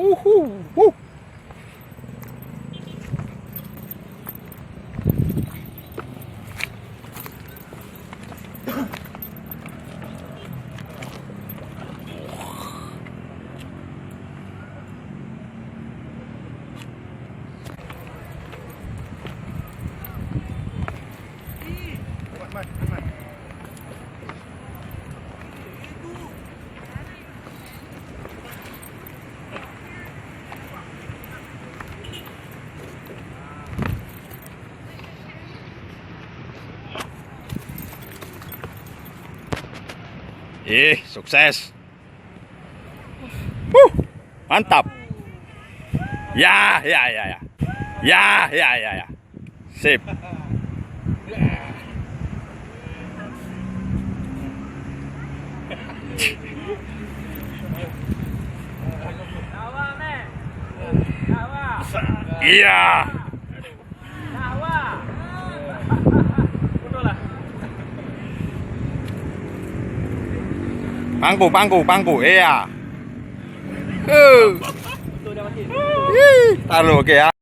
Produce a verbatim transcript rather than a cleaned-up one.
Uhu, huh. Eh, sukses. Huh, mantap. Ya, ya, ya, ya. Ya, ya, ya, ya. Sip. Iya. Pangku, pangku, pangku. Iya. Eh. Ih, taruh ke ya.